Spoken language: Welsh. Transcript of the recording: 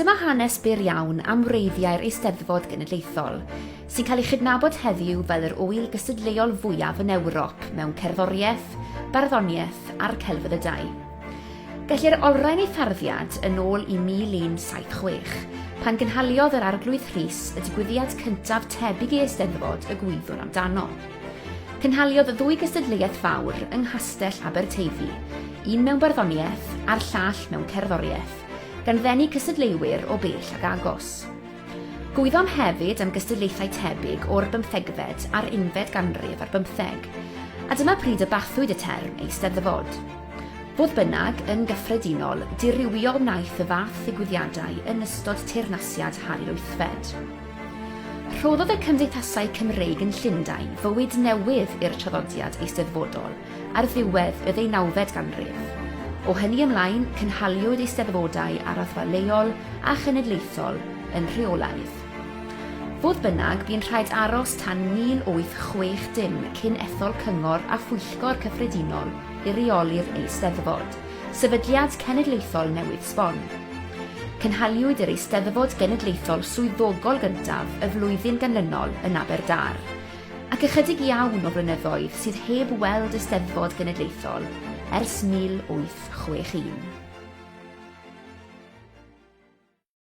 Dyma hanes byr iawn am wreiddiau'r Eisteddfod Genedlaethol, sy'n cael ei chydnabod heddiw fel yr ŵyl gystadleuol fwyaf yn Ewrop mewn cerddoriaeth, barddoniaeth a'r celfyddydau. Gellir olrhain ei tharddiad yn ôl i 1176, pan gynhaliodd yr Arglwydd Rhys y digwyddiad cyntaf tebyg i Eisteddfod y gwyddwn amdano. Cynhaliodd ddwy gystadleuaeth fawr yng Nghastell Aberteifi, un mewn barddoniaeth a'r llall mewn cerddoriaeth, gan ddenu cystadleuwyr o bell ag agos. Gwyddom hefyd am gystadlaethau tebyg o'r bymthegfed a'r unfed ganrif ar bymtheg, a dyma pryd y bathwyd y term Eisteddfod. Fodd bynnag, yn gyffredinol, dirywio wnaeth y fath ddigwyddiadau yn ystod teyrnasiad Harri'r Wythfed. Rhoddodd y cymdeithasau Cymreig yn Llundain fywyd newydd i'r traddodiad eisteddfodol ar ddiwedd y ddeunawfed ganrif. O hynny ymlaen, cynhaliwyd eisteddfodau ar raddfa leol a chenedlaethol yn rheolaidd. Fodd bynnag, bu'n rhaid aros tan 1860 cyn ethol cyngor a phwyllgor cyffredinol i reoli'r Eisteddfod, sefydliad cenedlaethol newydd sbon. Cynhaliwyd yr Eisteddfod Genedlaethol swyddogol gyntaf y flwyddyn ganlynol yn Aberdâr, Ac ychydig iawn o flynyddoedd sydd heb weld Eisteddfod Genedlaethol ers 1861.